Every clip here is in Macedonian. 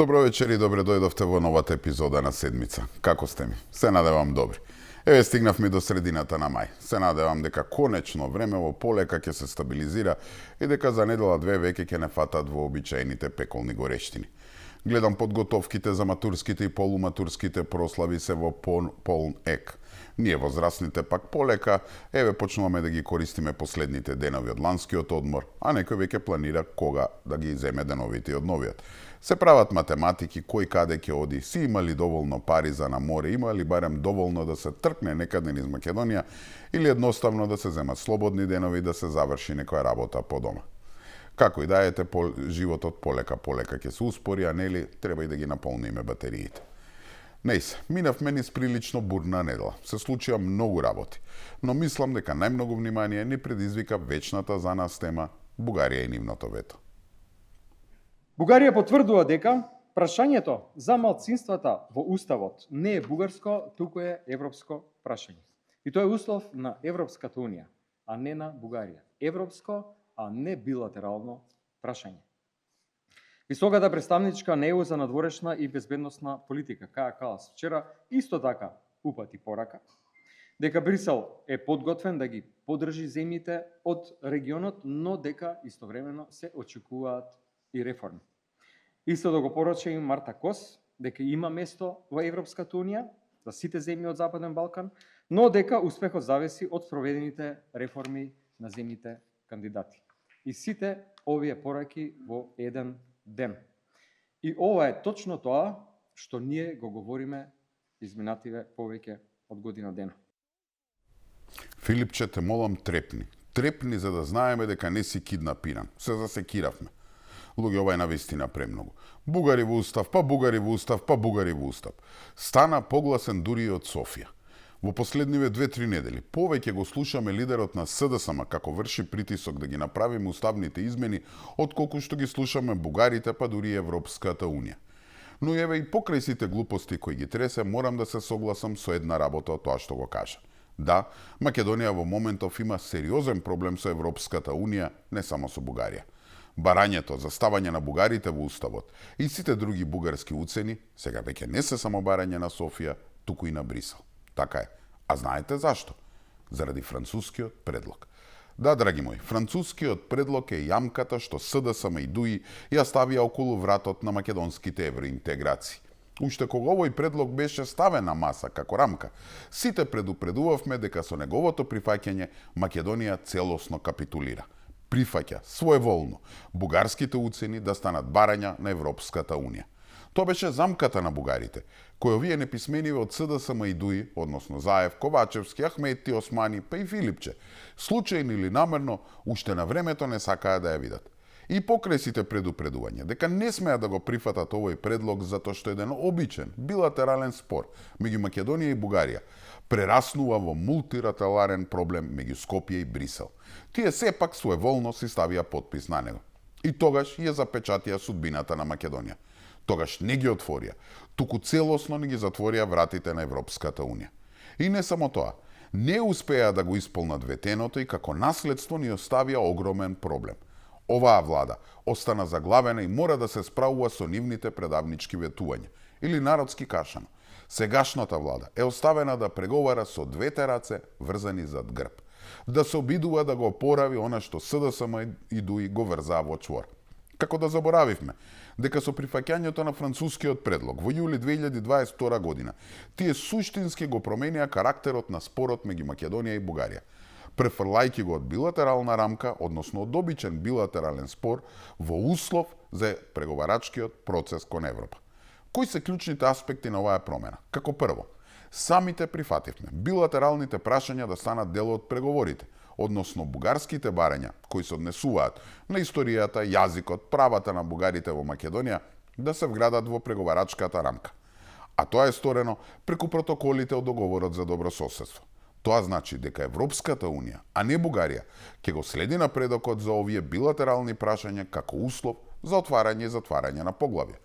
Добро вечер и добре дојдовте во новата епизода на Седмица. Како сте ми? Се надевам добри. Еве стигнавме до средината на мај. Се надевам дека конечно времево полека ќе се стабилизира и дека за недела-две веќе ќе не фатат вообичаените пеколни горештини. Гледам подготовките за матурските и полуматурските прослави се во полн ек. Ние возрастните пак полека, еве почнуваме да ги користиме последните денови од ланскиот одмор, а некој веќе планира кога да ги земе деновите од новиот. Се прават математики, кој каде ќе оди, си имали доволно пари за на море, имали барем доволно да се тркне некаде низ Македонија или едноставно да се земат слободни денови да се заврши некоја работа по дома. Како и да ете, животот полека ќе се успори, а нели треба и да ги наполниме батериите. Нејсе, минавме низ прилично бурна недела. Се случија многу работи, но мислам дека најмногу внимание ни предизвика вечната за нас тема Бугарија и нивното вето. Бугарија потврдува дека прашањето за малцинствата во уставот не е бугарско, туку е европско прашање. И тоа е услов на Европската унија, а не на Бугарија. Европско, а не билатерално прашање. Високата представничка на ЕУ за надворешна и безбедносна политика, Каја Калас, вчера исто така упати порака дека Брисел е подготвен да ги поддржи земјите од регионот, но дека истовремено се очекуваат и реформи. Исто да го порача и Марта Кос дека има место во Европската унија за сите земји од Западен Балкан, но дека успехот зависи од спроведените реформи на земјите кандидати. И сите овие пораки во еден ден. И ова е точно тоа што ние го говориме изминативе повеќе од година дена. Филипче, те молам, трепни. Трепни за да знаеме дека не си киднапиран. Се засекиравме. Луѓе, ова е навистина премногу. Бугари во устав, па бугари во устав, па бугари во устав. Стана погласен дури и од Софија. Во последниве 2-3 недели повеќе го слушаме лидерот на СДСМ како врши притисок да ги направиме уставните измени, отколку што ги слушаме бугарите, па дури Европската унија. Но еве и покрај сите глупости кои ги тресе, морам да се согласам со една работа од тоа што го кажа. Да, Македонија во моментов има сериозен проблем со Европската унија, не само со Бугарија. Барањето за ставање на бугарите во уставот и сите други бугарски уцени сега веќе не се само барање на Софија, туку и на Брисел. Така е. А знаете зашто? Заради францускиот предлог. Да, драги мои, францускиот предлог е јамката што СДСМ и ДУИ ја ставија околу вратот на македонските евроинтеграции. Уште кога овој предлог беше ставен на маса како рамка, сите предупредувавме дека со неговото прифаќање Македонија целосно капитулира. Прифаќа своеволно бугарските уцени да станат барања на Европската унија. Тоа беше замката на бугарите, кој овие неписмениве од СДСМ и ДУИ, односно Заев, Ковачевски, Ахмети, Османи, па и Филипче, случајно или намерно, уште на времето не сакаа да ја видат. И покрај сите предупредувања дека не смеа да го прифатат овој предлог затоа што еден обичен билатерален спор меѓу Македонија и Бугарија прераснува во мултилатерален проблем меѓу Скопје и Брисел. Тие сепак своеволно си ставија подпис на него. И тогаш ја запечатија судбината на Македонија. Тогаш не ги отворија, туку целосно не ги затворија вратите на Европската унија. И не само тоа, не успеа да го исполнат ветеното и како наследство ни оставија огромен проблем. Оваа влада остана заглавена и мора да се справува со нивните предавнички ветувања, или народски кашано. Сегашната влада е оставена да преговара со двете раце врзани зад грб, да се обидува да го опорави она што СДСМ и ДУИ го врзаа во чвор. Како да заборавивме дека со прифаќањето на францускиот предлог во јули 2022 година, тие суштински го променија карактерот на спорот меѓу Македонија и Бугарија, префрлајќи го од билатерална рамка, односно од обичен билатерален спор, во услов за преговарачкиот процес кон Европа. Кои се клучните аспекти на оваа промена? Како прво, самите прифативме билатералните прашања да станат дел од преговорите, односно бугарските барања, кои се однесуваат на историјата, јазикот, правата на бугарите во Македонија, да се вградат во преговарачката рамка. А тоа е сторено преку протоколите од договорот за добрососедство. Тоа значи дека Европската унија, а не Бугарија, ќе го следи напредокот за овие билатерални прашања како услов за отварање и затварање на поглавја.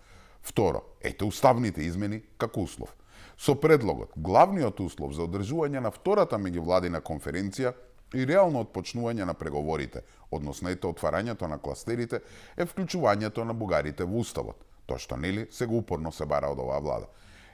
Второ, ете уставните измени како услов. Со предлогот, главниот услов за одржување на втората меѓувладина конференција и реално отпочнување на преговорите, односно ете отварањето на кластерите, е вклучувањето на бугарите во уставот. Тоа што нели сега упорно се бара од оваа влада.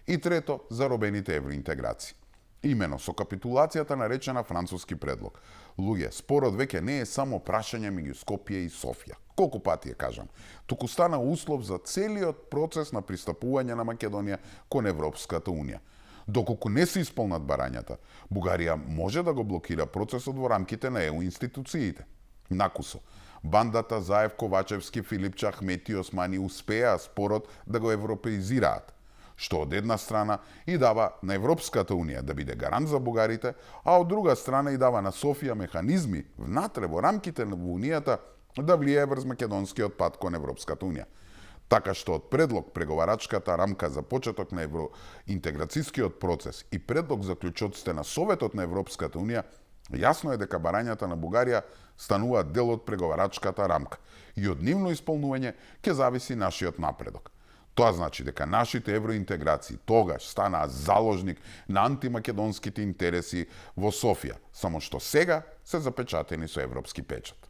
И трето, заробените евроинтеграции. Имено со капитулацијата наречена француски предлог. Луѓе, спорот веќе не е само прашање меѓу Скопје и Софија. Колку пати ја кажам, туку стана услов за целиот процес на пристапување на Македонија кон Европската унија. Доколку не се исполнат барањата, Бугарија може да го блокира процесот во рамките на ЕУ институциите. Накусо, бандата Заев, Ковачевски, Филипче, Ахмети и Османи успеа спорот да го европеизираат, што од една страна и дава на Европската унија да биде гарант за бугарите, а од друга страна и дава на Софија механизми внатре во рамките на унијата да влијае врз македонскиот пат кон Европската унија. Така што од предлог преговарачката рамка за почеток на евроинтеграцијскиот процес и предлог за клучоците на Советот на Европската унија, јасно е дека барањата на Бугарија стануваат дел од преговарачката рамка и од нивно исполнување ќе зависи нашиот напредок. Тоа значи дека нашите евроинтеграции тогаш станаа заложник на антимакедонските интереси во Софија, само што сега се запечатени со европски печат.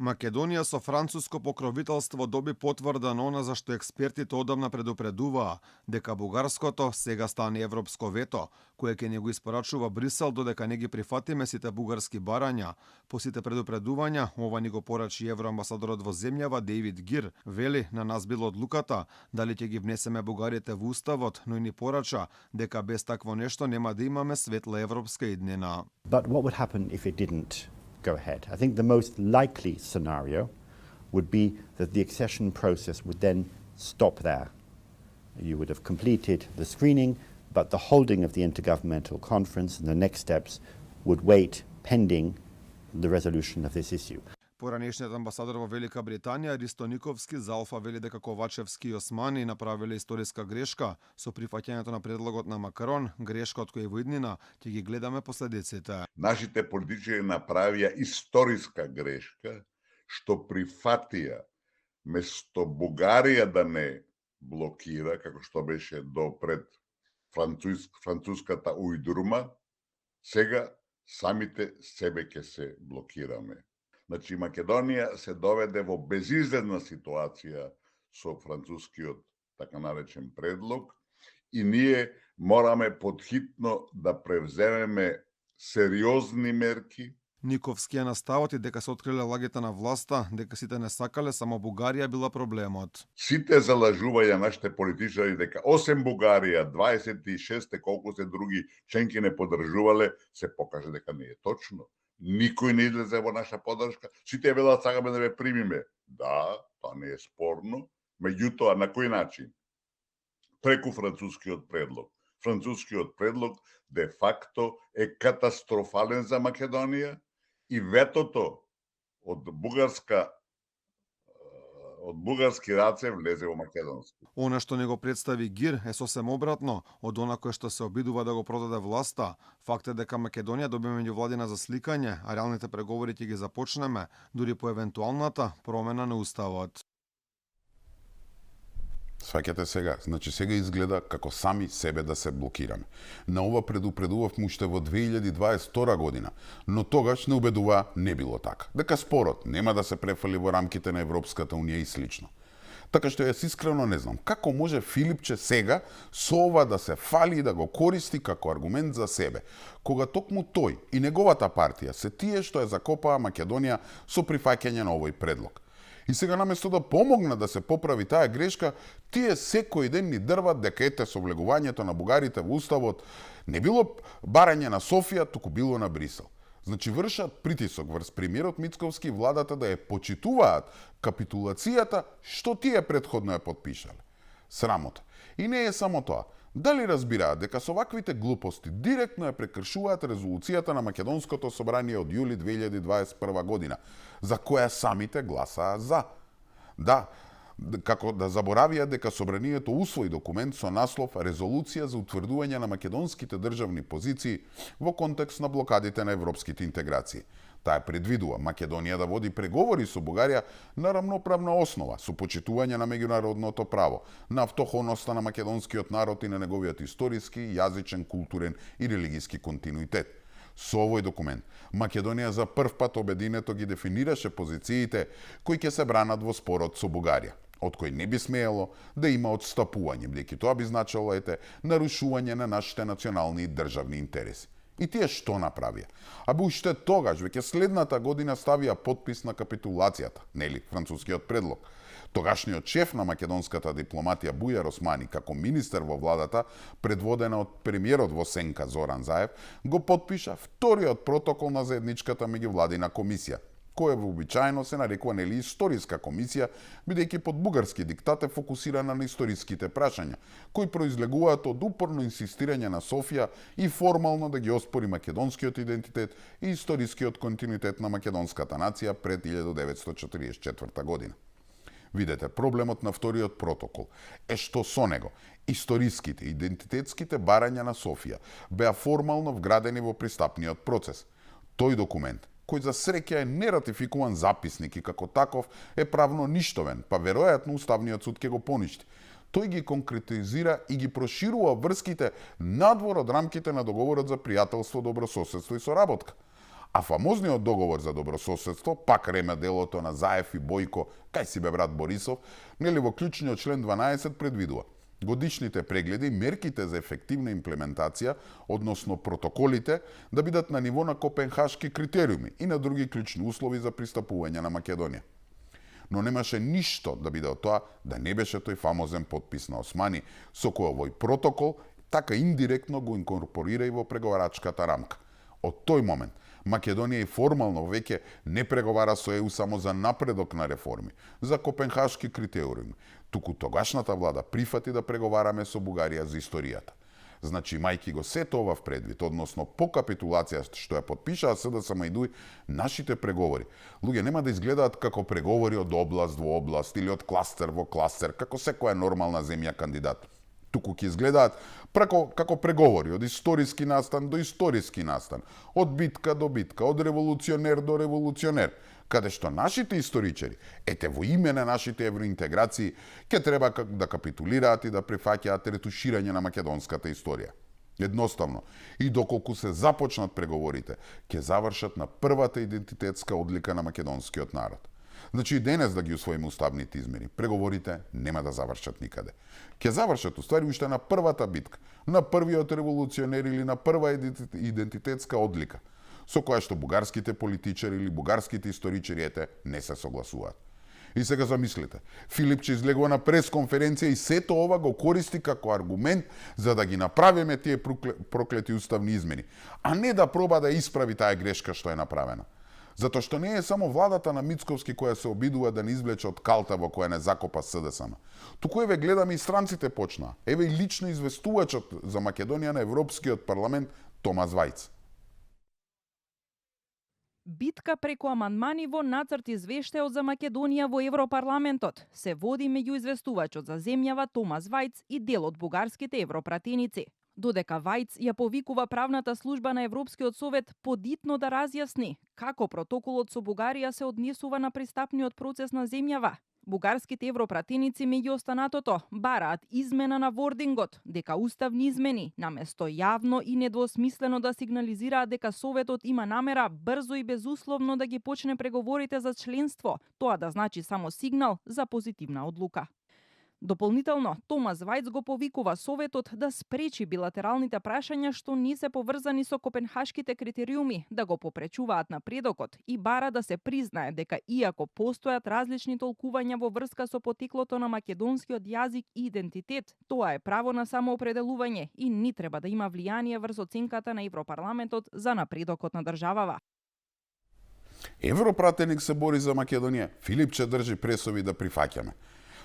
Македонија со француско покровителство доби потврда на она за што експертите одамна предупредуваа, дека бугарското сега стане европско вето, кое ќе не го испорачува Брисел додека не ги прифатиме сите бугарски барања. По сите предупредувања, ова ни го порачи евроамбасадорот во земјава Дејвид Гир. Вели, на нас било одлуката дали ќе ги внесеме бугарите во уставот, но и ни порача дека без такво нешто нема да имаме светла европска иднина. But what would happen if it didn't go ahead? I think the most likely scenario would be that the accession process would then stop there. You would have completed the screening, but the holding of the intergovernmental conference and the next steps would wait pending the resolution of this issue. Поранешниот амбасадор во Велика Британија Ристо Никовски за Алфа вели дека Ковачевски и Османи направиле историска грешка со прифаќањето на предлогот на Макарон, грешка од која во иднина ќе ги гледаме последиците. Нашите политичари направија историска грешка што прифатија место Бугарија да не блокира, како што беше до пред француската ујдрума, сега самите себе ќе се блокираме. Значи, Македонија се доведе во безизлезна ситуација со францускиот, така наречен, предлог и ние мораме подхитно да превземеме сериозни мерки. Никовски е наставот и дека се откриле лагите на власта, дека сите не сакале, само Бугарија била проблемот. Сите залажувања нашите политичари дека осем Бугарија, 26 колку се други членки не поддржувале, се покаже дека не е точно. Никој не излезе во наша поддршка. Сите велат сакаме да ве примиме. Да, тоа не е спорно. Меѓутоа, на кој начин? Преку францускиот предлог. Францускиот предлог де факто е катастрофален за Македонија и ветото од бугарски раце влезе во македонски. Она што не го представи Гир е сосем обратно од она кое што се обидува да го продаде власта. Факт е дека Македонија добива меѓувладина за сликање, а реалните преговори ќе ги започнеме дури по евентуалната промена на уставот. Сваќате сега, значи сега изгледа како сами себе да се блокираме. На ова предупредувавме уште во 2022 година, но тогаш не убедува не било така. Дека спорот нема да се префали во рамките на Европската унија и слично. Така што јас искрено не знам како може Филипче сега со ова да се фали и да го користи како аргумент за себе, кога токму тој и неговата партија се тие што ја закопаа Македонија со прифаќање на овој предлог. И сега наместо да помогна да се поправи таа грешка, тие секој ден ни дрват дека ете со влегувањето на бугарите во уставот не било барање на Софија, туку било на Брисел. Значи вршат притисок врз премиерот Мицковски и владата да ја почитуваат капитулацијата што тие претходно ја подпишале. Срамота. И не е само тоа. Дали разбираат дека со ваквите глупости директно ја прекршуваат резолуцијата на Македонското собрание од јули 2021 година, за која самите гласаа за? Да, како да заборавија дека собранието усвои документ со наслов Резолуција за утврдување на македонските државни позиции во контекст на блокадите на европските интеграции. Таа предвидува Македонија да води преговори со Бугарија на рамноправна основа, со почитување на меѓународното право, на автохоноста на македонскиот народ и на неговиот историски, јазичен, културен и религиски континуитет. Со овој документ, Македонија за прв пат обединето ги дефинираше позициите кои ќе се бранат во спорот со Бугарија, од кој не би смеело да има отстапување, бидејќи тоа би значило нарушување на нашите национални и државни интереси. И тие што направија? Абе уште тогаш, веќе следната година ставија подпис на капитулацијата, нели, францускиот предлог. Тогашниот шеф на македонската дипломатија Бујар Османи, како министер во владата, предводена од премиерот во сенка Зоран Заев, го потпиша вториот протокол на заедничката меѓувладина комисија, која вообичаено се нарекува нели историска комисија, бидејќи под бугарски диктат е фокусирана на историските прашања, кои произлегуваат од упорно инсистирање на Софија и формално да ги оспори македонскиот идентитет и историскиот континуитет на македонската нација пред 1944 година. Видете, проблемот на вториот протокол е што со него историските и идентитетските барања на Софија беа формално вградени во пристапниот процес. Тој документ, кој за среќа е нератификуван записник и како таков е правно ништовен, па веројатно Уставниот суд ќе го поништи. Тој ги конкретизира и ги проширува врските надвор од рамките на договорот за пријателство, добрососедство и соработка. А фамозниот договор за добрососедство, пак реме делото на Заев и Бојко, кај си бе брат Борисов, нели во клучниот член 12 предвидува годишните прегледи и мерките за ефективна имплементација, односно протоколите, да бидат на ниво на копенхашки критериуми и на други клучни услови за пристапување на Македонија. Но немаше ништо да биде од тоа да не беше тој фамозен подпис на Османи, со кој овој протокол така индиректно го инкорпорира и во преговарачката рамка. Од тој момент Македонија и формално веќе не преговара со ЕУ само за напредок на реформи, за копенхашки критериуми, туку тогашната влада прифати да преговараме со Бугарија за историјата. Значи, мајки го сето ова в предвид, односно по капитулацијата што ја подпишаа СДСМ и ДУИ, нашите преговори, луѓе нема да изгледаат како преговори од област во област или од кластер во кластер, како секоја нормална земја кандидат. Туку ќе изгледаат како преговори од историски настан до историски настан, од битка до битка, од револуционер до револуционер, каде што нашите историчари, во име на нашите евроинтеграции, ќе треба да капитулираат и да прифаќаат ретуширање на македонската историја. Едноставно, и доколку се започнат преговорите, ќе завршат на првата идентитетска одлика на македонскиот народ. Значи и денес да ги усвоиме уставните измени, преговорите нема да завршат никаде. Ќе завршат уствари уште на првата битка, на првиот револуционер или на прва идентитетска одлика, со која што бугарските политичари или бугарските историчари не се согласуваат. И сега замислете, Филипче излегува на пресконференција и сето ова го користи како аргумент за да ги направиме тие проклети уставни измени, а не да проба да исправи таа грешка што е направена. Затоа што не е само владата на Мицковски која се обидува да не извлече од калта во која не закопа СДСМ. Туку гледаме и странците почнаа. И лично известувачот за Македонија на Европскиот парламент Томас Вајц. Битка преку амандмани во нацрт извештајот за Македонија во Европарламентот се води меѓу известувачот за земјава Томас Вајц и дел од бугарските европратеници. Додека Вајц ја повикува правната служба на Европскиот совет подитно да разјасни како протоколот со Бугарија се однесува на пристапниот процес на земјава. Бугарските европратеници меѓу останатото бараат измена на вордингот, дека уставни измени, наместо јавно и недвосмислено да сигнализираат дека Советот има намера брзо и безусловно да ги почне преговорите за членство, тоа да значи само сигнал за позитивна одлука. Дополнително, Томас Вајц го повикува Советот да спречи билатералните прашања што не се поврзани со копенхашките критериуми, да го попречуваат напредокот и бара да се признае дека иако постојат различни толкувања во врска со потеклото на македонскиот јазик и идентитет, тоа е право на самоопределување и не треба да има влијание врз оценката на Европарламентот за напредокот на државава. Европратеник се бори за Македонија, Филипче држи пресови да прифаќаме.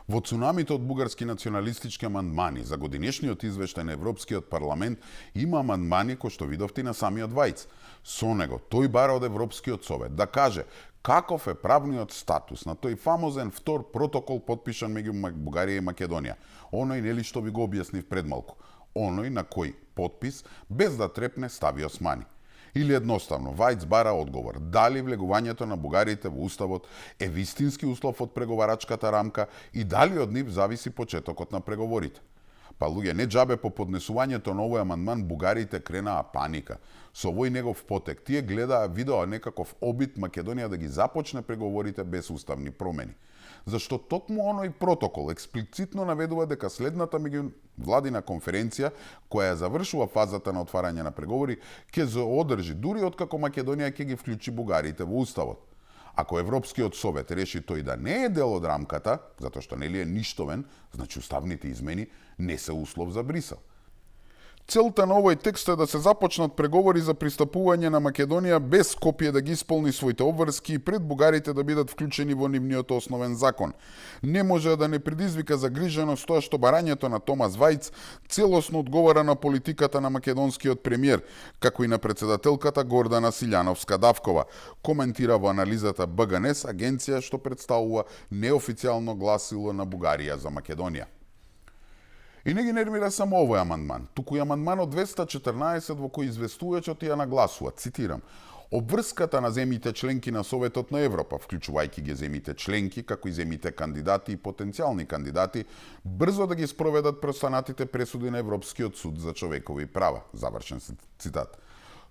Во цунамито од бугарски националистички амандмани за годинешниот извештај на Европскиот парламент има амандмани кои што видовте на самиот Вајц. Со него тој бара од Европскиот совет да каже каков е правниот статус на тој фамозен втор протокол подпишан меѓу Бугарија и Македонија. Оној нели што ви го објаснив пред малку. Оној на кој подпис без да трепне стави Османи. Или едноставно, Вајц бара одговор дали влегувањето на бугарите во уставот е вистински услов од преговарачката рамка и дали од нив зависи почетокот на преговорите. Па луѓе, не џабе по поднесувањето на овој амандман бугарите кренаа паника. Со овој негов потек тие гледаа видео некаков обид Македонија да ги започне преговорите без уставни промени. Зашто токму оној протокол експлицитно наведува дека следната меѓувладина конференција, која ја завршува фазата на отварање на преговори, ќе се одржи дури откако Македонија ќе ги вклучи бугарите во уставот. Ако Европскиот совет реши тој да не е дел од рамката, затоа што нели е ништовен, значи уставните измени не се услов за Брисел. Целта на овој текст е да се започнат преговори за пристапување на Македонија без Скопје да ги исполни своите обврски и пред бугарите да бидат вклучени во нивниот основен закон. Не може да не предизвика загриженост тоа што барањето на Томас Вајц целосно одговара на политиката на македонскиот премиер, како и на председателката Гордана Силјановска-Давкова, коментира во анализата БГНЕС, агенција што представува неофицијално гласило на Бугарија за Македонија. И не ги нервира само овој амандман, туку и амандманот 214 во кој известувачот ја нагласува, цитирам, обврската на земите членки на Советот на Европа, вклучувајќи ги земите членки, како и земите кандидати и потенцијални кандидати, брзо да ги спроведат преостанатите пресуди на Европскиот суд за човекови права, завршен цитат.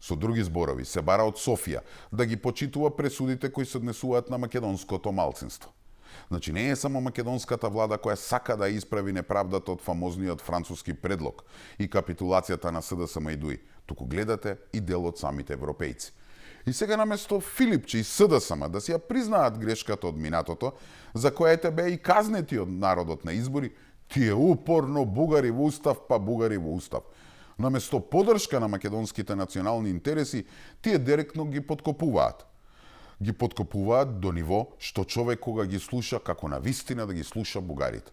Со други зборови, се бара од Софија да ги почитува пресудите кои се однесуваат на македонското малцинство. Значи, не е само македонската влада која сака да исправи неправдата од фамозниот француски предлог и капитулацијата на СДСМ и ДУИ, туку гледате и дел од самите европејци. И сега наместо Филипче и СДСМ да си ја признаат грешката од минатото, за која беа и казнети од народот на избори, тие упорно бугари во устав, па бугари во устав. Наместо поддршка на македонските национални интереси, тие директно ги подкопуваат. Ги подкопуваат до ниво што човек кога ги слуша како на вистина да ги слуша бугарите.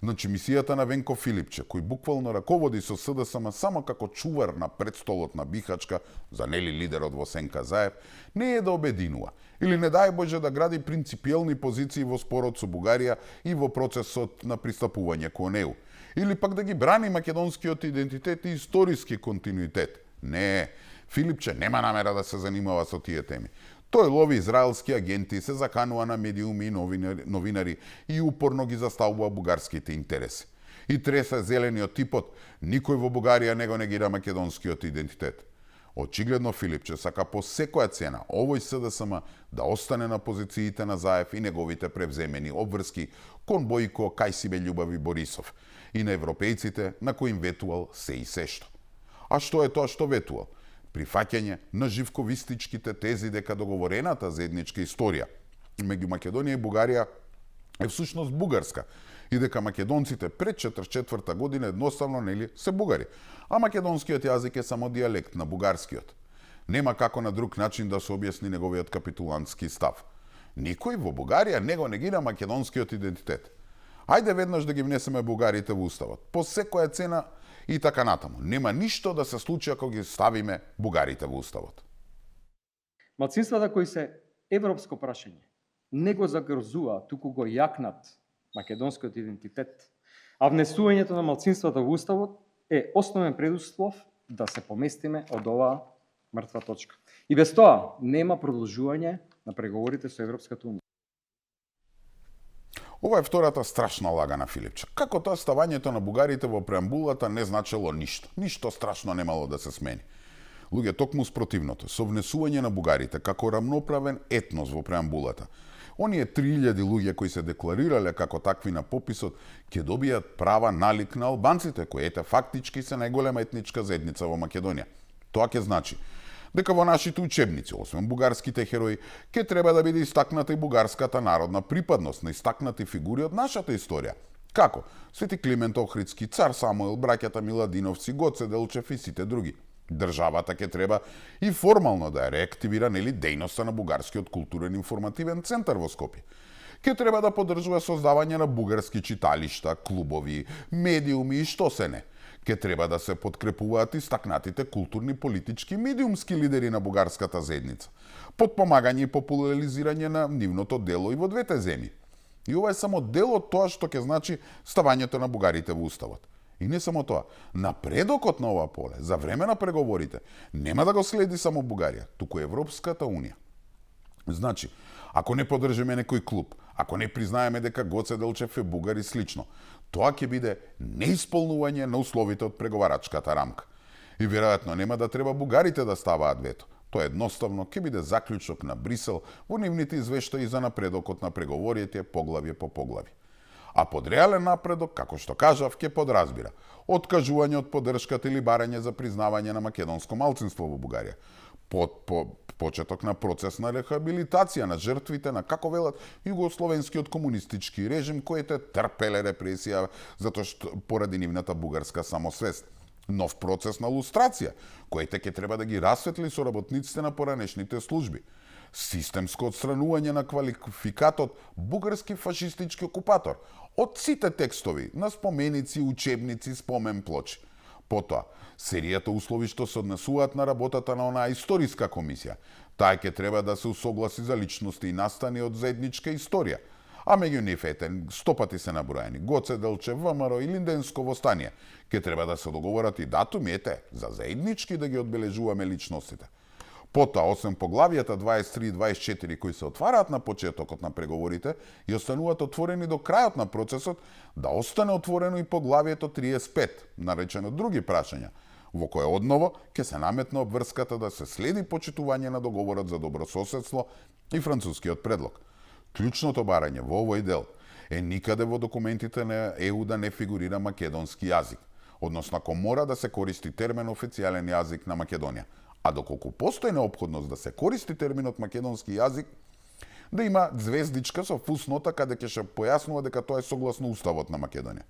Значи, мисијата на Венко Филипче, кој буквално раководи со СДСМ само како чувар на предстолот на Бихачка, за нели лидерот во Сенка Заев, не е да обединува, или не дај Боже да гради принципиелни позиции во спорот со Бугарија и во процесот на пристапување кон ЕУ, или пак да ги брани македонскиот идентитет и историски континуитет. Не, Филипче нема намера да се занимава со тие теми. Тој лови израелски агенти, се заканува на медиуми и новинари и упорно ги заставува бугарските интереси. И тресе зелениот типот, никој во Бугарија не го негира македонскиот идентитет. Очигледно Филипче сака по секоја цена овој СДСМ да остане на позициите на Заев и неговите превземени обврски кон Бојко, Кајсибе, Љубави Борисов и на европејците на кои им ветувал се и сешто. А што е тоа што ветувал? Прифаќање на живковистичките тези дека договорената заедничка историја меѓу Македонија и Бугарија е всушност бугарска и дека македонците пред 44 година едноставно нели се бугари, а македонскиот јазик е само дијалект на бугарскиот. Нема како на друг начин да се објасни неговиот капитулантски став. Никој во Бугарија не го негира македонскиот идентитет. Ајде веднаш да ги внесеме бугарите во уставот, по секоја цена и така натаму. Нема ништо да се случи ако ги ставиме бугарите во уставот. Малцинствата кои се европско прашање не го загрозува, туку го јакнат македонскиот идентитет, а внесувањето на малцинствата во уставот е основен предуслов да се поместиме од оваа мртва точка. И без тоа нема продолжување на преговорите со Европската унија. Ова е втората страшна лага на Филипче. Како тоа ставањето на бугарите во преамбулата не значело ништо. Ништо страшно немало да се смени. Луѓе, токму спротивното, со внесување на бугарите како рамноправен етнос во преамбулата, оние 3000 луѓе кои се декларирале како такви на пописот, ќе добијат права налик на албанците, кои фактички се најголема етничка заедница во Македонија. Тоа ќе значи дека во нашите учебници, освен бугарските херои, ќе треба да биде истакната и бугарската народна припадност на истакнати фигури од нашата историја. Како? Свети Климент Охридски, цар Самуил, браќата Миладиновци, Гоце Делчев и сите други. Државата ќе треба и формално да ја реактивира нели дејноста на бугарскиот културен информативен центар во Скопје. Ќе треба да поддржува создавање на бугарски читалишта, клубови, медиуми и што се не. Ќе треба да се подкрепуваат истакнатите културни, политички и медиумски лидери на бугарската заедница, подпомагање и популаризирање на нивното дело и во двете земји. И ова е само дел од тоа што ќе значи ставањето на бугарите во уставот. И не само тоа, напредокот на ова поле, за време на преговорите, нема да го следи само Бугарија, туку Европската унија. Значи, ако не поддржиме некој клуб, ако не признаеме дека Гоце Делчев е бугар и слично, тоа ќе биде неисполнување на условите од преговарачката рамка. И веројатно нема да треба бугарите да ставаат вето. Тоа едноставно ќе биде заклучок на Брисел во нивните извештаи за напредокот на преговорите поглавје по поглави. А под реален напредок, како што кажав, ќе подразбира откажување од поддршката или барање за признавање на македонско малцинство во Бугарија, почеток на процес на рехабилитација на жртвите на, како велат, југословенскиот комунистички режим кои те трпеле репресија затоа што поради нивната бугарска самосвест. Нов процес на лустрација, кој ќе треба да ги расветли со работниците на поранешните служби. Системско отстранување на квалификатот бугарски фашистички окупатор од сите текстови на споменици, учебници, спомен плочи. Потоа, серијата услови што се однесуваат на работата на онаа историска комисија. Таа ќе треба да се усогласи за личности и настани од заедничка историја. А меѓу нив стопати се набројани Гоце Делчев, ВМРО и Линденско востание. Ке треба да се договорат и датуми, за заеднички да ги одбележуваме личностите. Потоа, освен поглавијата 23 и 24 кои се отвараат на почетокот на преговорите и остануваат отворени до крајот на процесот, да остане отворено и поглавието 35, наречено други прашања, во кое одново ќе се наметне обврската да се следи почитување на договорот за добрососедство и францускиот предлог. Клучното барање во овој дел е никаде во документите на ЕУ да не фигурира македонски јазик, односно ако мора да се користи термин официјален јазик на Македонија, а доколку постои неопходност да се користи терминот македонски јазик, да има звездичка со фуснота каде ќе се појаснува дека тоа е согласно уставот на Македонија.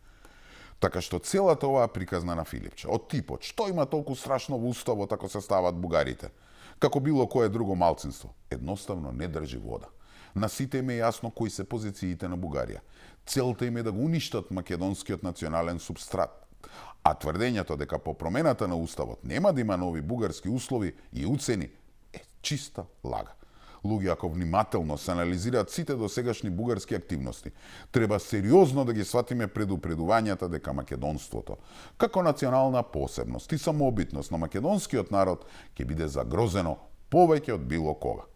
Така што целата оваа приказна на Филипче, од типот што има толку страшно во уставот ако се стават бугарите, како било кое друго малцинство, едноставно не држи вода. На сите им е јасно кои се позициите на Бугарија. Целта им е да го уништат македонскиот национален субстрат. А тврдењето дека по промената на уставот нема да има нови бугарски услови и уцени е чиста лага. Луѓе, ако внимателно се анализираат сите досегашни бугарски активности, треба сериозно да ги сватиме предупредувањата дека македонството, како национална посебност и самообитност на македонскиот народ, ќе биде загрозено повеќе од било кога.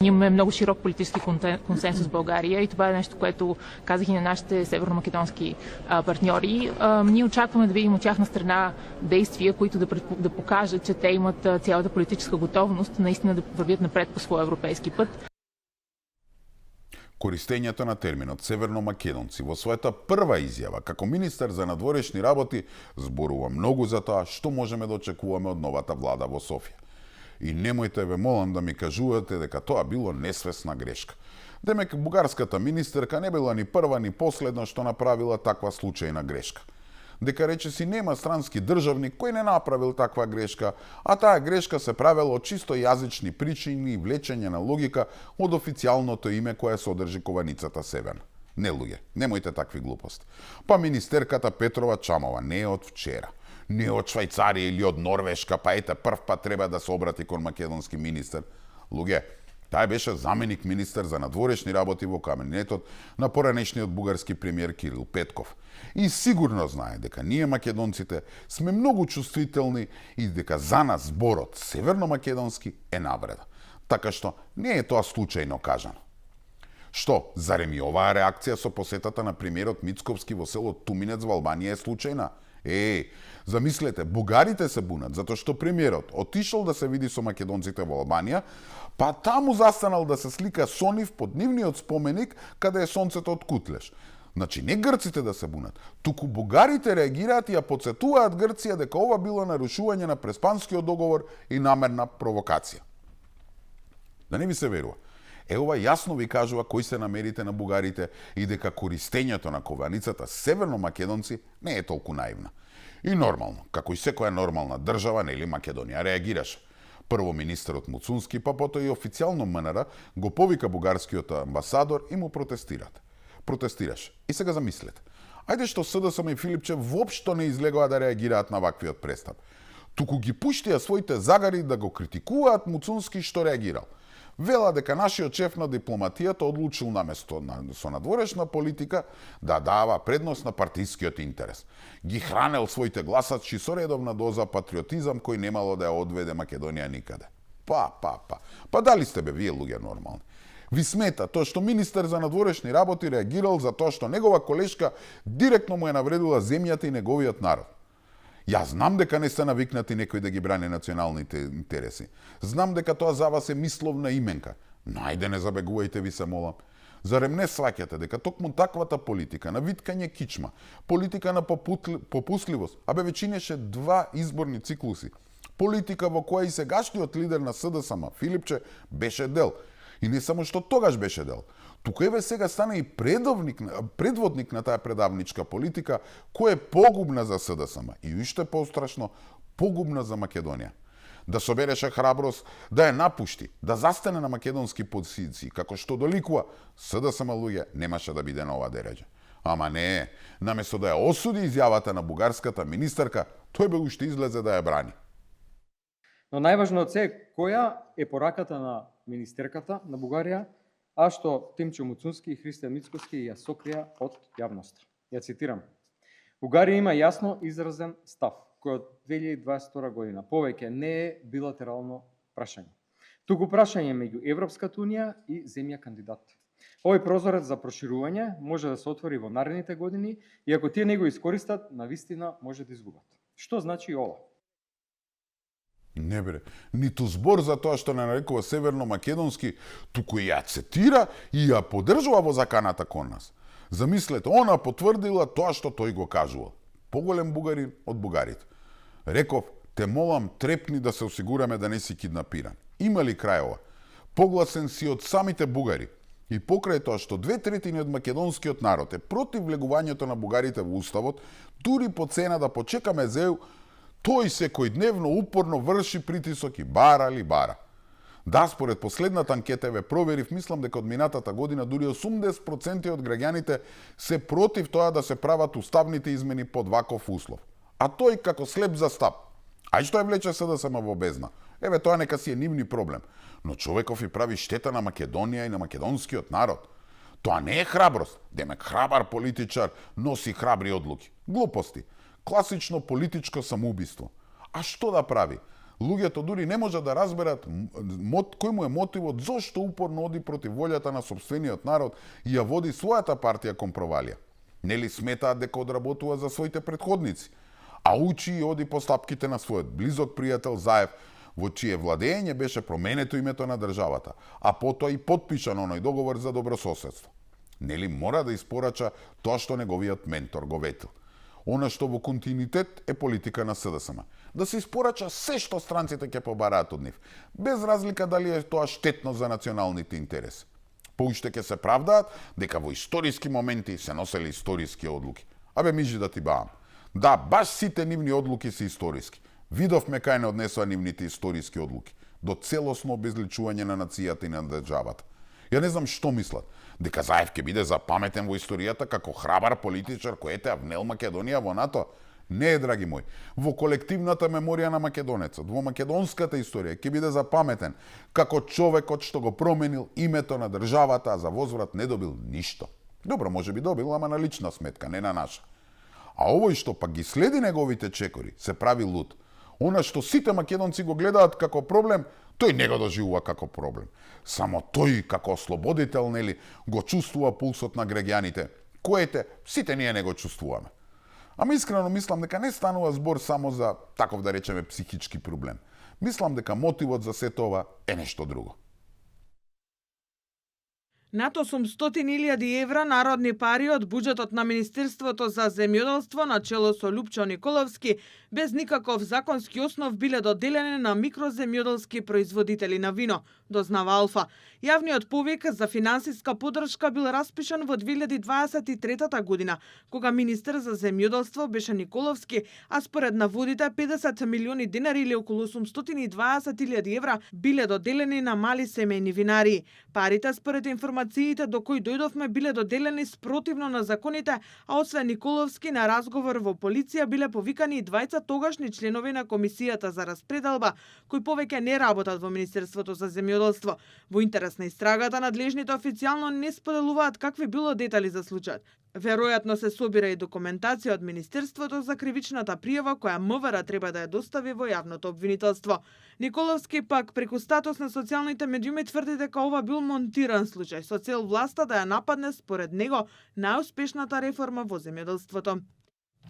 Имаме много широк политически консенсус в България и това е нещо, което казах и на нашите северно-македонски партньори. Ние очакваме да видим от тяхна страна действия, които да покажат, че те имат цялата политическа готовност наистина да вървят напред по своя европейски път. Користењето на терминот северно-македонци во својата прва изјава како министер за надворешни работи зборува многу за тоа што можеме да очекуваме од новата влада во Софија. И немојте ве молам да ми кажувате дека тоа било несвесна грешка. Демек, бугарската министерка не била ни прва ни последна што направила таква случајна грешка. Дека речиси нема странски државник кој не направил таква грешка, а таа грешка се правела од чисто јазични причини и влечење на логика од официјалното име кое содржи кованицата Северна. Не, луѓе, немојте такви глупости. Па министерката Петрова Чамова не е од вчера. Не од Швајцарија или од Норвешка, па ете прв пат треба да се обрати кон македонски министер. Луѓе, тај беше заменик министер за надворешни работи во кабинетот на поранешниот бугарски премиер Кирил Петков. И сигурно знае дека ние македонците сме многу чувствителни и дека за нас зборот северно-македонски е навреда. Така што не е тоа случајно кажано. Што, зарем и оваа реакција со посетата на премиерот Мицковски во село Туминец во Албанија е случајна? Замислете, бугарите се бунат затоа што премиерот отишол да се види со македонците во Албанија, па таму застанал да се слика со нив под нивниот споменик каде е сонцето од Кутлеш. Значи, не грците да се бунат, туку бугарите реагираат и ја потсетуваат Грција дека ова било нарушување на Преспанскиот договор и намерна провокација. Да не ви се верува. Ова јасно ви кажува кои се намерите на бугарите и дека користењето на кованицата северно-македонци не е толку наивна. И нормално, како и секоја нормална држава, нели Македонија реагираше. Прво министерот Муцунски, па потоа и официјално МНР го повика бугарскиот амбасадор и му протестираше. И сега замислете. Ајде што СДСМ и Филипче воопшто не излегоа да реагираат на ваквиот престап. Туку ги пуштија своите загари да го критикуваат Муцунски што реагирал. Вела дека нашиот шеф на дипломатијата одлучил наместо со надворешна политика да дава предност на партискиот интерес. Ги хранел своите гласачи со редовна доза патриотизам кој немало да ја одведе Македонија никаде. Па дали сте вие луѓе нормални? Ви смета тоа што министер за надворешни работи реагирал за тоа што негова колешка директно му е навредила земјата и неговиот народ. Јас знам дека не сте навикнати некој да ги брани националните интереси. Знам дека тоа за вас е мисловна именка. Но ајде не забегувајте, ви се молам. Зарем не сваќате дека токму таквата политика на виткање кичма, политика на попусливост, веќе 2 изборни циклуси, политика во која и сегашниот лидер на СДСМ, Филипче, беше дел. И не само што тогаш беше дел. Тука еве сега стана и предводник на таа предавничка политика, која е погубна за СДСМ и уште пострашно, погубна за Македонија. Да собереше храброст, да ја напушти, да застане на македонски позиции, како што доликува, СДСМ луѓе немаше да биде на ова дереđа. Ама не, наместо да ја осуди изјавата на бугарската министерка, тој бе уште излезе да ја брани. Но најважно од се, која е пораката на министерката на Бугарија, а што Тимчо Муцунски и Христијан Мицкоски ја сокрија од јавноста. Ја цитирам. Бугарија има јасно изразен став, кој од 2022 година повеќе не е билатерално прашање, туку прашање меѓу Европската унија и земја кандидат. Овој прозорец за проширување може да се отвори во наредните години и ако тие не го искористат, навистина може да изгубат. Што значи ова? Не бре, ниту збор за тоа што не нарекува северно-македонски, туку ја цитира и ја поддржува во заканата кон нас. Замислете, она потврдила тоа што тој го кажувал. Поголем бугарин од бугарите. Реков, те молам трепни да се осигураме да не си киднапиран. Има ли крај ова? Погласен си од самите бугари. И покрај тоа што 2/3 од македонскиот народ е против влегувањето на бугарите во уставот, дури по цена да почекаме ЗЕУ, тој секојдневно упорно врши притисок и бара. Да, според последната анкета ве проверив, мислам дека од минатата година дури 80% од граѓаните се против тоа да се прават уставните измени под ваков услов. А тој како слеп за стап. Ај што ја влече СДСМ во бездна. Еве тоа нека си е нивни проблем. Но човеков и прави штета на Македонија и на македонскиот народ. Тоа не е храброст. Демек храбар политичар носи храбри одлуки. Глупости. Класично политичко самоубиство. А што да прави? Луѓето дури не можат да разберат кој му е мотивот зошто упорно оди против волјата на сопствениот народ и ја води својата партија кон провалија. Нели сметаат дека одработува за своите претходници, а учи и оди по стапките на својот близок пријател Заев, во чие владење беше променето името на државата, а потоа и потпишан оној договор за добрососедство. Нели мора да испорача тоа што неговиот ментор го ветил. Она што во континуитет е политика на СДСМ. Да се испорача се што странците ќе побараат од нив, без разлика дали е тоа штетно за националните интереси. Поуште ќе се правдаат дека во историски моменти се носели историски одлуки. Мижи да ти баам. Да, баш сите нивни одлуки се историски. Видовме кај не однесоа нивните историски одлуки. До целосно обезличување на нацијата и на државата. Ја не знам што мислат. Дека Заев ќе биде запаметен во историјата како храбар политичар кој ете внел Македонија во НАТО? Не, драги мои. Во колективната меморија на македонецот, во македонската историја ќе биде запаметен како човекот што го променил името на државата, а за возврат не добил ништо. Добро, може би добил, ама на лична сметка, не на наша. А овој што пак ги следи неговите чекори, се прави луд. Она што сите македонци го гледаат како проблем, тој не го доживува како проблем. Само тој како ослободител, нели, го чувствува пулсот на граѓаните, коете сите ние не го чувствуваме. Ама искрено мислам дека не станува збор само за, таков да речеме, психички проблем. Мислам дека мотивот за сето ова е нешто друго. Над 800.000 евра народни пари од буџетот на Министерството за земјоделство на чело со Лупчо Николовски без никаков законски основ биле доделени на микроземјоделски производители на вино, дознава Алфа. Јавниот повик за финансиска поддршка бил распишан во 2023 година, кога министер за земјоделство беше Николовски, а според наводите 50 милиони денари или околу 820.000 евра биле доделени на мали семејни винари. Парите според информациите до кои дојдовме биле доделени спротивно на законите, а освен Николовски на разговор во полиција биле повикани и двајца тогашни членови на комисијата за распределба, кои повеќе не работат во Министерството за земјоделство. Во интерес на истрагата, надлежните официјално не споделуваат какви било детали за случајот. Веројатно се собира и документација од Министерството за кривичната пријава која МВР треба да ја достави во јавното обвинителство. Николовски пак преку статус на социјалните медиуми тврди дека ова бил монтиран случај со цел власта да ја нападне според него најуспешната реформа во земјоделството.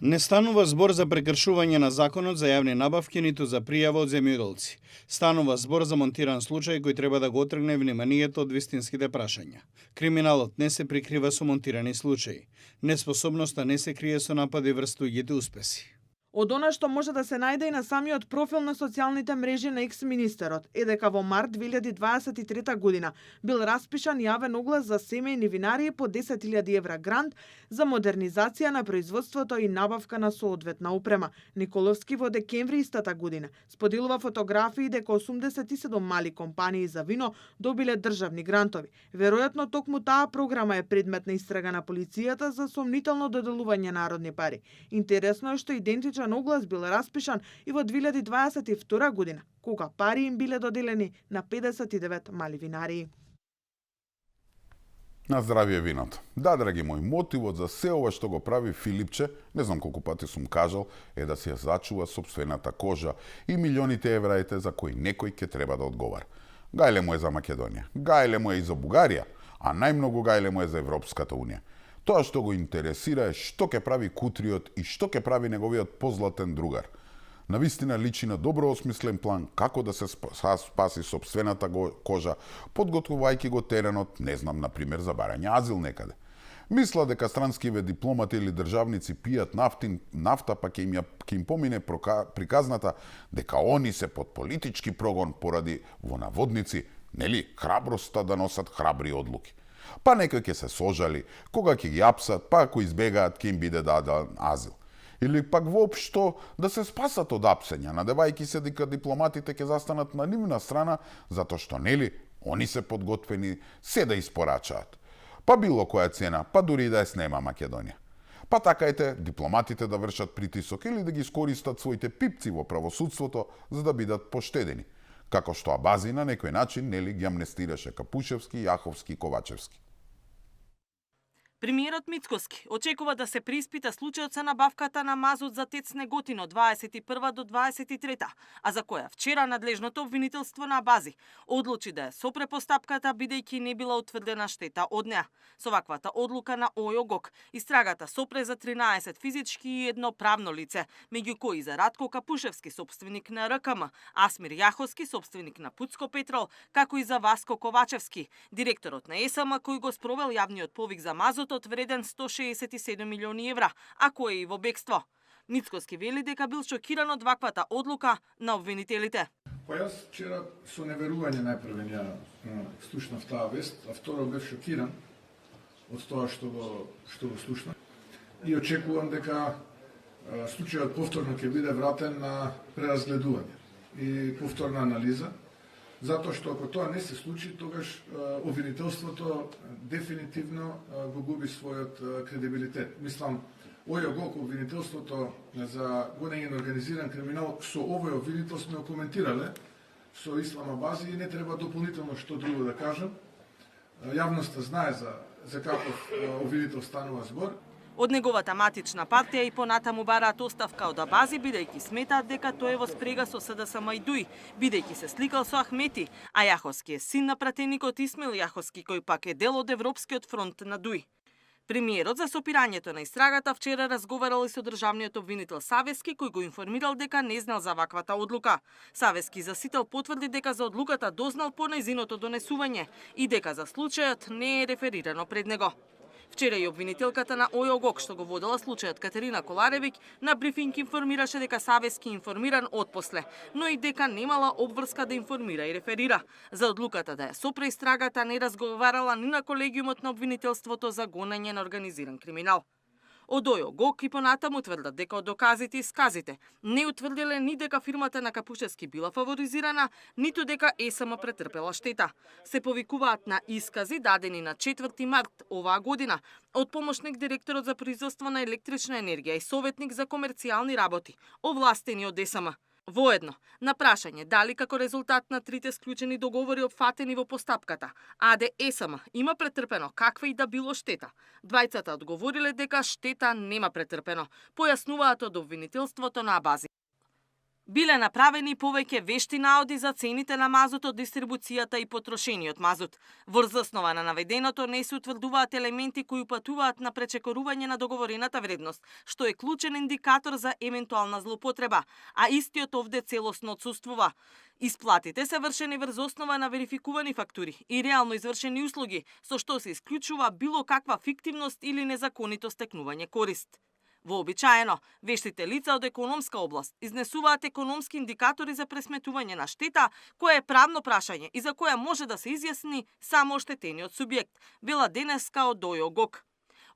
Не станува збор за прекршување на законот за јавни набавки ниту за пријава од земјоделци. Станува збор за монтиран случај кој треба да го отргне вниманието од вистинските прашања. Криминалот не се прикрива со монтирани случаи. Неспособноста не се крие со напади врз туѓите успеси. Од она што може да се најде и на самиот профил на социјалните мрежи на екс-министерот е дека во март 2023 година бил распишан јавен оглас за семејни винарии по 10.000 евра грант за модернизација на производството и набавка на соодветна опрема. Николовски во декември истата година споделува фотографии дека 87 мали компании за вино добиле државни грантови. Веројатно токму таа програма е предмет на истрага на полицијата за сомнително доделување народни пари. Интересно е што идентичен оглас бил распишан и во 2022 година, кога пари им биле доделени на 59 мали винарии. На здравие виното. Да, драги мои, мотивот за се ова што го прави Филипче, не знам колку пати сум кажал, е да се зачува сопствената кожа и милионите евраите за кои некој ќе треба да одговара. Гајле му е за Македонија, гајле му е и за Бугарија, а најмногу гајле му е за Европската унија. Тоа што го интересира е што ќе прави Кутриот и што ќе прави неговиот позлатен другар. Навистина личи на добро осмислен план како да се спаси сопствената кожа, подготвувајќи го теренот, не знам, например, за барање азил некаде. Мисла дека странскиве дипломати или државници пијат нафта, па ќе им помине приказната дека они се под политички прогон поради во наводници, нели, храброста да носат храбри одлуки. Па некој ќе се сожали, кога ќе ги апсат, па ако избегаат, ќе им биде даден азил. Или пак воопшто да се спасат од апсења, надевајќи се дека дипломатите ќе застанат на нивна страна, затоа што, нели, они се подготвени се да испорачаат. Па било која цена, па дури и да ја снема Македонија. Па такајте дипломатите да вршат притисок или да ги искористат своите пипци во правосудството за да бидат поштедени. Како што Абази на некој начин, нели, ги амнестираше Капушевски, Јаховски и Ковачевски. Премиерот Мицкоски очекува да се преиспита случајот со набавката на мазут за ТЕЦ Неготино 21 до 23, а за која вчера надлежното обвинителство на Абази одлучи да ја сопре постапката бидејќи не била утврдена штета од неа. Со ваквата одлука на ОЈО-ГОК истрагата сопре за 13 физички и едно правно лице, меѓу кои за Радко Капушевски, собственик на РКМ, Асмир Јаховски, собственик на Пуцко Петрол, како и за Васко Ковачевски, директорот на ЕСМ кој го спровел јавниот повик за мазут вреден 167 милиони евра, а кој е и во бегство. Мицкоски вели дека бил шокиран од ваквата одлука на обвинителите. Па јас вчера со неверување најпрвен ја слушнав таа вест, а второ бев шокиран од тоа што го слушнав. И очекувам дека случајот повторно ќе биде вратен на преразгледување и повторна анализа, затоа што ако тоа не се случи, тогаш обвинителството дефинитивно го губи својот кредибилитет. Мислам, ОЈО-ГОК обвинителството за гонење на организиран криминал со овој обвинител сме коментирале со Ислам Абази и не треба дополнително што друго да кажам. Јавноста знае за каков обвинител станува збор. Од неговата матична партија и понатаму бараат оставка од Абази, бидејќи сметаат дека тој е во спрега со СДСМ и ДУИ, бидејќи се сликал со Ахмети, а Јаховски е син на пратеникот Исмаил Јаховски, кој пак е дел од Европскиот фронт на ДУИ. Премиерот за сопирањето на истрагата вчера разговарал и со државниот обвинител Савески, кој го информирал дека не знал за ваквата одлука. Савески за сител потврди дека за одлуката дознал по нејзиното донесување и дека за случајот не е реферирано пред него. Вчера и обвинителката на ОЈО-ГОК, што го водела случајот Катерина Коларевиќ, на брифинг информираше дека Савески информиран отпосле, но и дека немала обврска да информира и реферира. За одлуката да ја сопре истрагата не разговарала ни на колегиумот на обвинителството за гонење на организиран криминал. Од ОЈО-ГОК и понатаму тврдат дека од доказите и сказите не утврдиле ни дека фирмата на Капушевски била фаворизирана, ниту дека ЕСМ претрпела штета. Се повикуваат на искази дадени на 4 март оваа година од помошник директорот за производство на електрична енергија и советник за комерцијални работи, овластени од ЕСМ. Воедно, на прашање дали како резултат на трите склучени договори опфатени во постапката, АД ЕСМ има претрпено каква и да било штета, двајцата одговориле дека штета нема претрпено, појаснуваат од обвинителството на Абази. Биле направени повеќе вешти наоди за цените на мазутот, дистрибуцијата и потрошениот мазут. Врз основа на наведеното не се утврдуваат елементи кои упатуваат на пречекорување на договорената вредност, што е клучен индикатор за евентуална злоупотреба, а истиот овде целосно отсуствува. Исплатите се вршени врз основа на верификувани фактури и реално извршени услуги, со што се исклучува било каква фиктивност или незаконито стекнување корист. Вообичаено, вештите лица од економска област изнесуваат економски индикатори за пресметување на штета, кое е правно прашање и за која може да се изјасни само оштетениот субјект, вела денеска од Дојо Гок.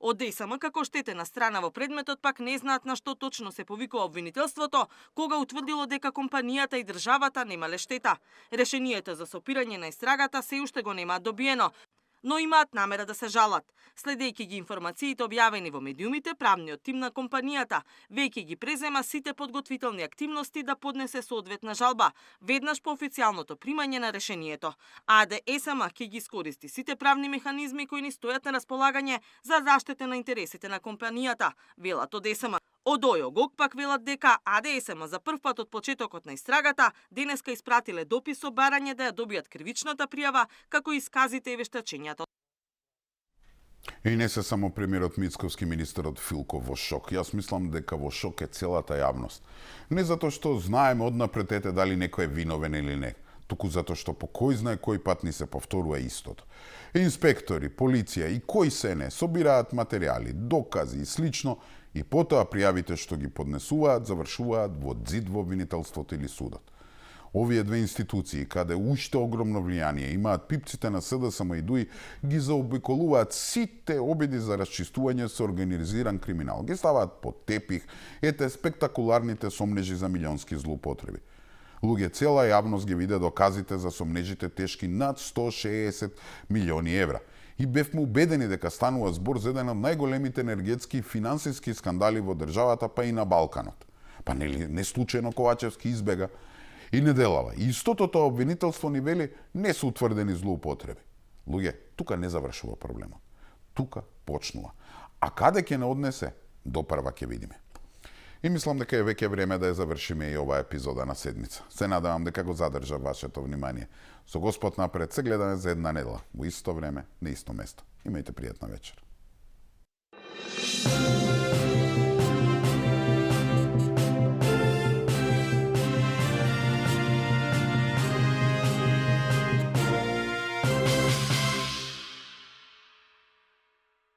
Од ДСМ како штетена страна во предметот пак не знаат на што точно се повикува обвинителството, кога утврдило дека компанијата и државата немале штета. Решението за сопирање на истрагата се уште го немаат добиено, но имаат намера да се жалат. Следејќи ги информациите објавени во медиумите, правниот тим на компанијата веќе ги презема сите подготвителни активности да поднесе соодветна жалба, веднаш по официјалното примање на решението. АД ЕСМ ќе ги искористи сите правни механизми кои ни стојат на располагање за заштита на интересите на компанијата, велат од ЕСМ. Од Дојо Гок пак велат дека АД ЕСМ за прв пат од почетокот на истрагата денеска испратиле допис со барање да ја добијат кривичната пријава, како и исказите и вештачењата. И не се само премиерот Мицковски, министерот Филко во шок. Јас мислам дека во шок е целата јавност. Не затоа што знаеме однапред ете дали некој е виновен или не, туку затоа што по кој знае кој пат ни се повторува истото. Инспектори, полиција и кој се не собираат материјали, докази и слично, и потоа пријавите што ги поднесуваат завршуваат во ѕид во обвинителството или судот. Овие две институции, каде уште огромно влијание имаат пипците на СДСМ и ДУИ, ги заобиколуваат сите обиди за расчистување со организиран криминал. Ги ставаат под тепих, ете спектакуларните сомнежи за милионски злоупотреби. Луѓе, цела јавност ги виде доказите за сомнежите тешки над 160 милиони евра. И бевме убедени дека станува збор за еден од најголемите енергетски и финансиски скандали во државата, па и на Балканот. Па не случајно Ковачевски избега и не делава. И истото тоа обвинителство ни вели не се утврдени злоупотреби. Луѓе, тука не завршува проблемот. Тука почнува. А каде ќе не однесе, допрва ќе видиме. И мислам дека е веќе време да ја завршиме и оваа епизода на седмица. Се надевам дека го задржа вашето внимание. Со Господ напред се гледаме за една недела, во исто време, на исто место. Имајте пријатна вечер.